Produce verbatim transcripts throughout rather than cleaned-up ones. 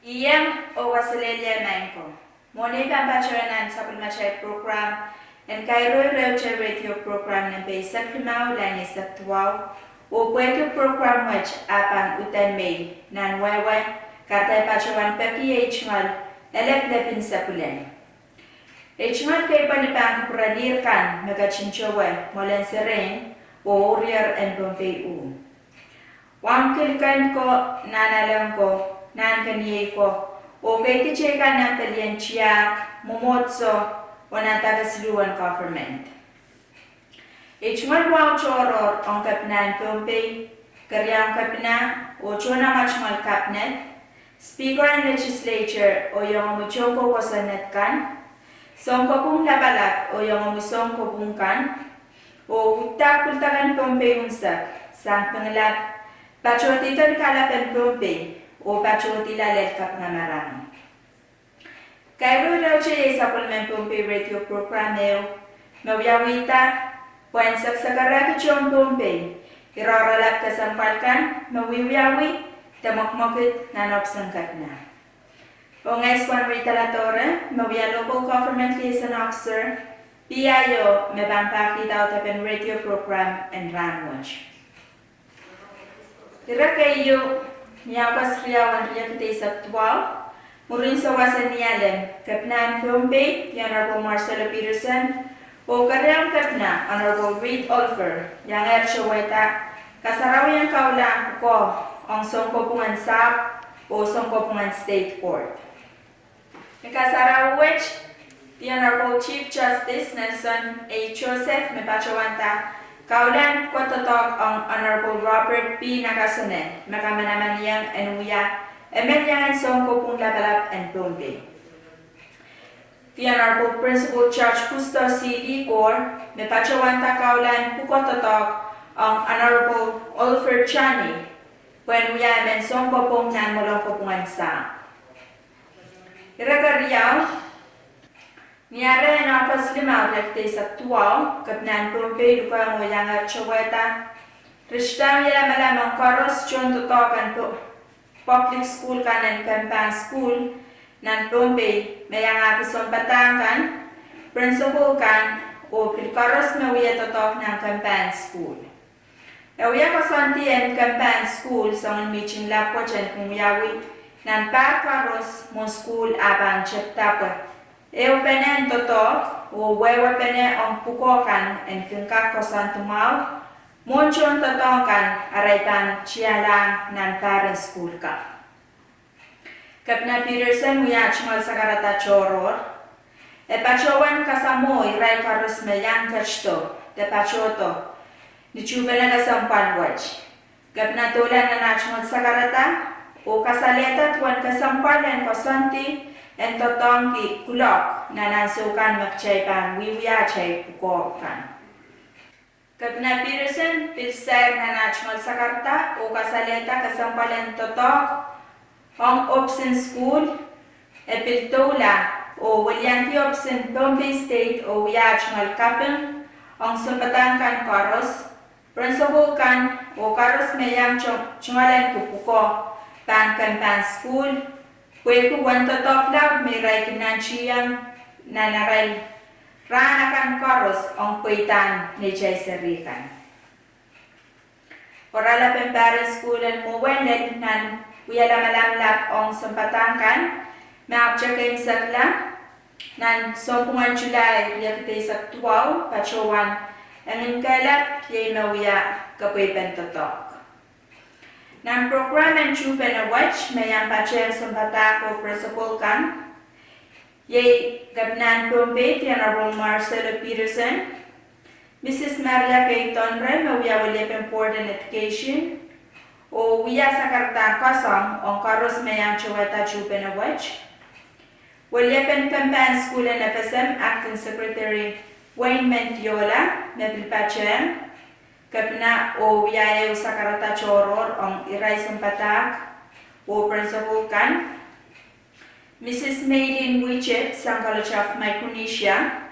Iang oh kaselehlie maing ko. Mwohn ei pahn patohwan nan sapwellimatail program en Kairo Irehte radio program nempe eisek limau, lain eisek duwau, oh pwehki program wet ah pahn uhdahn mei nan wehwe, kahrehda patohwan peki ei tungoal Elep Lepin Sepwulen. Ei tungoal keieu pali pahn kupwurelih kan me ketin towe mwoalen serein oh ourier en Pohnpei uh. Wauneki liken ko, nahnalek ko, nahnkeniei ko, oh keidi teikan nan pelien tiahk, mwomwohdiso, oh nan dake siluh en government. Ei tungoal wahu tohrohr ong Kepina en Pohnpei, Keriaun Kepina, oh tohn amwail tungoal cabinet, Speaker en Legislature oh iengomwi tohn koukosonned kan, sounkopwung lapalap oh iengomwi sounkopwung kan, oh uhdahn pwildaken Pohnpei unsek sang Pingelap, patohdido ni kalap en Pohnpei, oh patohdi lel kapinga marain. Kairo Irehte iei sapwellimen Pohnpei radio program ehu me wiawihda pwehn sekesekerehki tohn Pohnpei ire oaralap kesempwal kan me wiewiawi de mwekmwekid nan ohpis en Kepina. Oh ngehi Swan Ritala Dore, me wia Local Government Liaison Officer, P I O, me pahn pahkihda audepen radio program en rahnwet. Ire keieu, ni August riau en riekid eisek duwau, mwurin souwas en Nialem, Kepina en Pohnpei, The Honorable Marcelo Peterson, oh Keriaun Kepina, Honorable Reed Oliver, iangehr towehda kasarawien kaulahn pwukoa ong sounkopwung en sahpw oh sounkopwung en State Court. Ni kasarawi wet, The Honorable Chief Justice Nelson A. Joseph me patohwanda kaulahn pwukoa doadoahk ong Honorable Robert P. Nakasone, me kamanaman ieng en wia emen iengen sounkopwung lapalap en Pohnpei. The Honorable Principal Judge Kusto C. Likor me patohwanda kaulahn pwukoa doadoahk ong Honorable Oliver Chani, pwehn wia emen sounkopwung nan mwoalen kopwung en sahpw. Ire keriau, ni Niare en August limau, riekid eisek duwau, Kepina en Pohnpei lukohng oh iangehr towehda ritidahn wialamalam ong koaros tohn doadoahk en public school kan en Kempahn School nan Pohnpei, me iangahki sounpadahk kan, principal kan, oh pil koaros me wia doadoahk nan Kempahn School. E wia koasoandi en Kempahn School soangen mihting lap wet en kin wiawi nan pahr koaros mwohn school ah pahn tepda pwe ehupene en doadoahk oh wehwehpene ong pwukoa kan en kin kak koasoandi mwahu mwohn tohn doadoahk kan arail pahn tialahng nan pahr en school kan. Kepina Peterson wia tungoal sakarada tohrohr. E patohwan kasamwo irail koaros me iang ketido de patohdo ni tuhpene kesempwal wet. Kepina doula nan ah tungoal sakarada oh kasalehda duwen kesempwal en koasoandi en doadoahngki kuloak nan ansou kan me kitail pahn wiewia atail pwukoa kan. Kepina Peterson pil sair nan ah tungoal sakarada oh kasalehda kesempwal en doadoahk ong ohpis en school. E pil doula oh weliandi ohpis en Pohnpei State oh wia ah tungoal kaping ong sounpadahk kan koaros, principal kan, oh koaros me iang tungoal en pwukoa pahn Kempahn School, pwehki uwen doadoahk laud me irail kin nantihong nan arail rahn akan koaros ong pweidahn neitail seri kan. Oaralap en pahr en school en Mwowe lel nan wialamalam lap ong sounpadahk kan me ahpwete keimwseklahng nan sounpwungen July riekid eisek duwau patohwan enginkehlap, iei me wia kepweipen doadoahk. Nan program en tuhpene wet me iang patehng sounpadahk oh principal kan, iei Kepina en Pohnpei, The Honorable Marcelo Peterson, Mrs Maria K Tonre me wia weliepen Board en Education, oh wia sakaradahn koasong ong koaros me iang towehda tuhpene wet. Weliepen Kempahn School en F S M, Acting Secretary Wayne Mendiola, me pil patehng Kepina oh wia ehu sakarada tohrohr ong irail sounpadahk oh principal kan. Mrs Maylin Wichit sang College of Micronesia,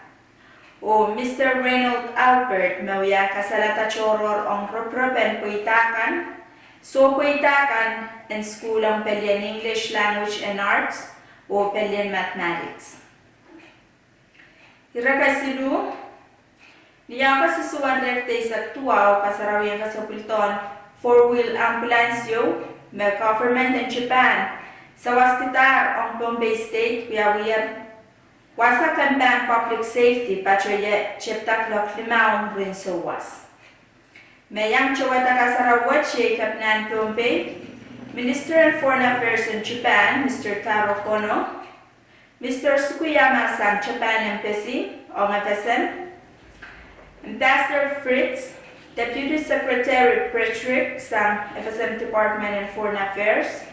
oh Mr Raynold Albert me wia kasalada tohrohr ong ropirop en pweida kan, Sohpweida kan en sukuhl ong pelien English Language and Arts oh pelien Mathematics. Ire kesiluh, ni August isuh en riekid eisek duwau, kasarawi en kesepwildohn four-wheel ambulance ieu me government en Japan sawaskidahr ong Pohnpei State wiawiher wasa kempahn public safety patohie tepda kuloak limau mwurin souwas. Me iang towehda kasarawi wet iei Kepinahn Pohnpei, Minister en Foreign Affairs en Japan, Mister Taro Kono, Mister Sugiyama sang Japan Embassy ong F S M, Ambassador Fritz, Deputy Secretary Patrick sang F S M Department en Foreign Affairs,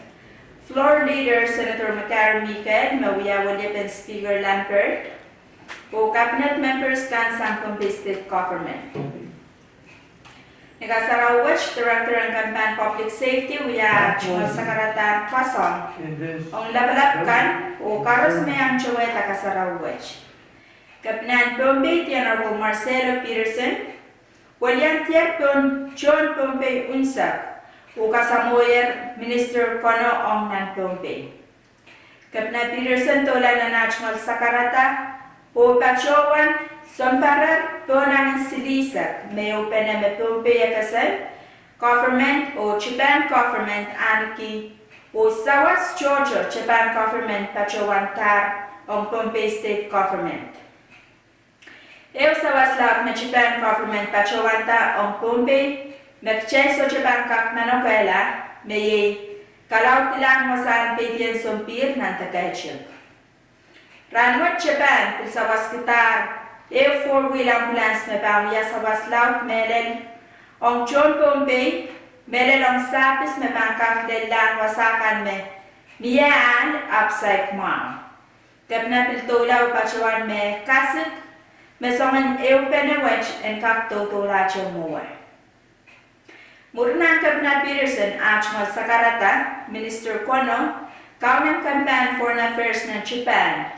floor leader Senator McGarry Miguel me wia weliepen Speaker Lambert, oh cabinet members kan sang Pohnpei State Government. Ni kasarawi wet, Director en kempahn public safety wia tungoal sakaradahn koasoi ong lapalap kan oh koaros me iang towehda kasarawi wet. Kepinahn Pohnpei, The Honorable Marcelo Peterson, weliandier pohn tohn Pohnpei unsek oh kasamwohier Minister Kono ong nan Pohnpei. Kepina Peterson doula nan ah tungoal sakarada oh patohwan sounparer pohn angin silihsek me ehupene me Pohnpei F S M, government oh Japan government ahneki, oh sawas tohto Japan government patohwandahr ong Pohnpei State Government. Ehu sawas laud me Japan government patohwanda ong Pohnpei me kitail sohte pahn kak manokehla, me iei kalaudilahn wasahn peidi en sompihr nan dekaihtik. Rahnwet Japan pil sawaskidahr ehu four-wheel ambulance me pahn wia sawas laud mehlel ong tohn Pohnpei, mehlel ong sahpis me pahn kak lellahng wasa kan me mie ahl ahpw saik mwahu. Kepina pil doula oh patohwan me kasik me soangen ehupene wet en kak doudoulahte mwowe. Mwurin ahn Kepina Peterson ah tungoal sakarada, Minister Kono kaun en kempahn Foreign Affairs nan Japan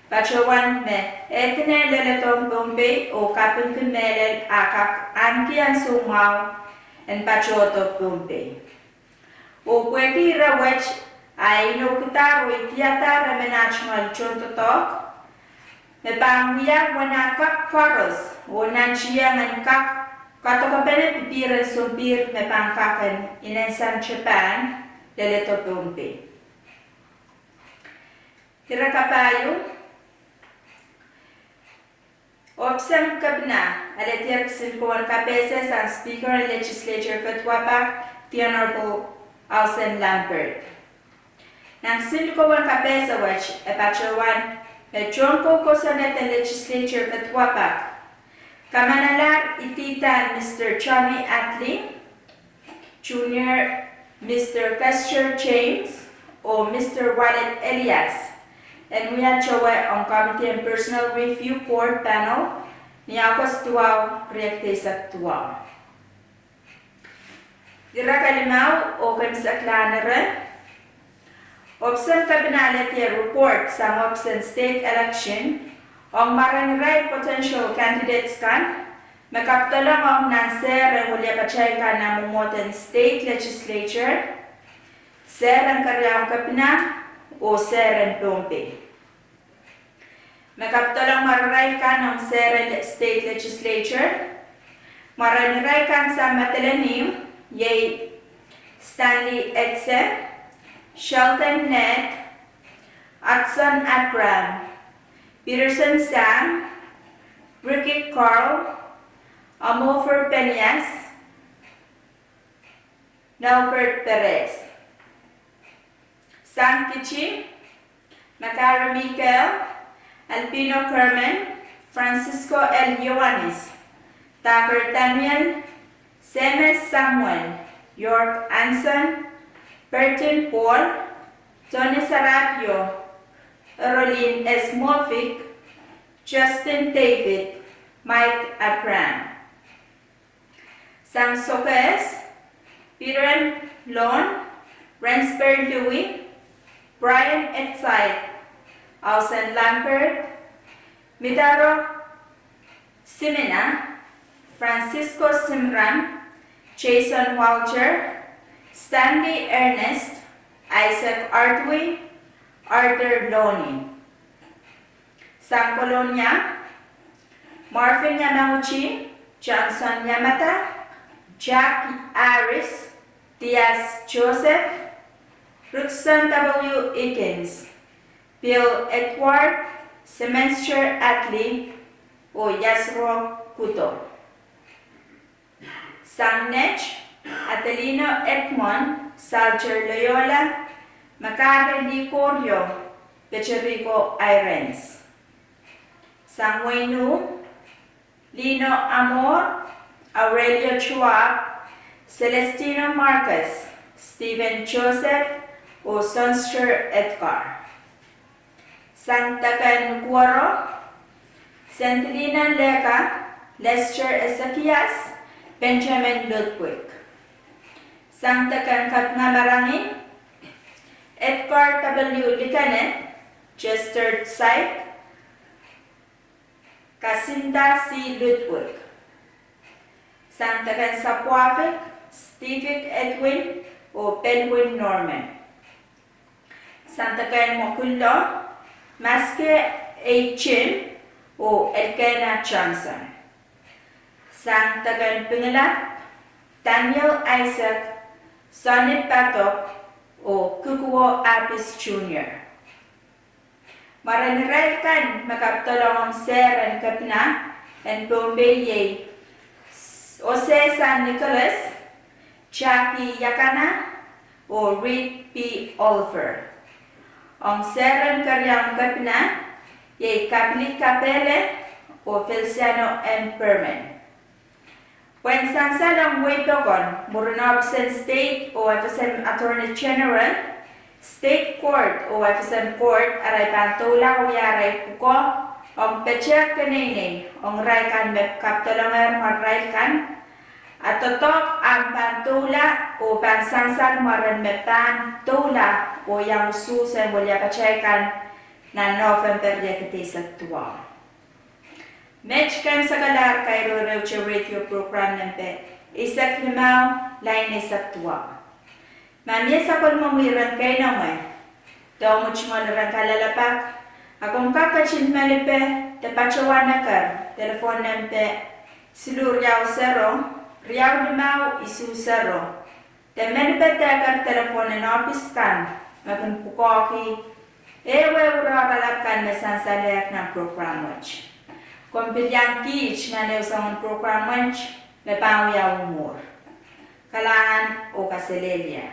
patohwan me e kin leledohng Pohnpei oh kapingki mehlel ah kak ahneki ansou mwahu en patohdo Pohnpei. Oh pwehki ire wet, a e inoukidahr oh idiadahr emen ah tungoal tohndoadoahk me pahn wia uwen ah kak koaros oh nantihong en kak kadokepene pipihr en sompihr me pahn kak en inensang Japan leledo Pohnpei. Ire kapahieu, ohpis en Kepina alehdier kisinlikou en kapehse sang Speaker en Legislature keduwapak, The Honorable Alson Lambert. Nan kisinlikou en kapehse wet e patohwan me tohn kou kosonned en Legislature keduwapak, kamanalahr ididahn Mister Johnny Atling Junior, Mister Kester James, oh Mister Walet Elias, en wia towe ong Committee en Personnel Review Board Panel ni August duwau, riekid eisek duwau. Ire kalimau oh kemseklahn ire, ohpis en Kepina alehdier report sang ohpis en state election ong mwaren irail potential candidates kan me kapidolong ong nan sehr en wiliapatail kan nan mwomwohden state legislature, sehr en keriaun Kepina, oh sehr en Pohnpei. Me kapidolong mwaren irail kan ong sehr en state legislature, mwaren irail kan sang Madolenihmw iei Stanley Etsa, Sheldon Ned, Hudson Abraham, Peterson Sam, Ricky Carl, Amofer Penias, Nelbert Perez. Sang Kiti, McGarry Miguel, Albino Kerman, Francisco L. Ioanis, Thaker Daniel, Semes Samuel, York Anson, Burton Paul, Tony Sarabio, Erolin S. Moffitt, Justin David, Mike Abraham. Sang Sokehs, Peter M. Lon, Rensburg Louis, Brian Etzait, Ausen Lambert, Mitaro Simina, Francisco Simram, Jason Walter, Stanley Ernest, Isaac Artwin, Arthur Loni. Sang Kolonia: Marvin Yamaguchi, Johnson Yamada, Jack Harris, Dias Joseph, Rickson W. Higgins, Bill Edward, Sylvester Hadley, oh Yasro Kudo. Sang Nett: Adelino Edmond, Salter Loyola, Makare Likorio, Peteriko Irons. Sang Weinu: Lino Amor, Aurelio Schwab, Celestino Marcus, Stephen Joseph, oh Sonster Edgar. Sang Deken Kuoro: Sendelina Leka, Lester Ezekias, Benjamin Ludwig. Sang Deken Kapingamarangi: Edgar W. Likene, Chester Saik, Kasinda C. Ludwig. Sang Deken Sapwavik: Stevik Edwin oh Pelwin Norman. Sang Deken Mokulo: Maske A. Chin oh Elkena Johnson. Sang Deken Pingilap: Daniel Isaac, Sonny Paddock, oh Kikuo Apis Junior. Mwaren irail kan me kapidolong ong sehr en kepina en Pohnpei iei Osesa Nicholas, Jackie Yakana, oh Reed P. Oliver. Ong sehr en keriaun kepina iei Kapili Kapele oh Feliciano M. Berman. Pwehn sansal ong wehi pokon mwurin ohpis en State oh FSM Attorney General, State Court oh FSM Court arail pahn doula wia arail pwukoa ong petehk keneinei ong irail kan me kapidolongehr mwar irail kan. A doadoahk ahpw pahn doula oh pahn sansal mwaren me pahn doula oh iang usuhs en weliapatail kan nan November riekid eisek duwau. Met kaimwisekalahr kairoirohte radio program nempe eisek limau, lain eisek duwau. Ma mie sapwellimomwi iren keinemwe de omw tungoal iren kalelapak, a komw kak ketin melipe de patohwan eker telefohn nempe siluh riau sero, riau limau isuh sero, de melipe de eker telefohn en ohpis kan me kin pwukoahki ehu ehu oaralap kan me sansalehr nan program wet. Komw pil iang kiht nan ehu soangen program wet me pahn wiawi mwuhr. Kalahngan oh kaselehlie.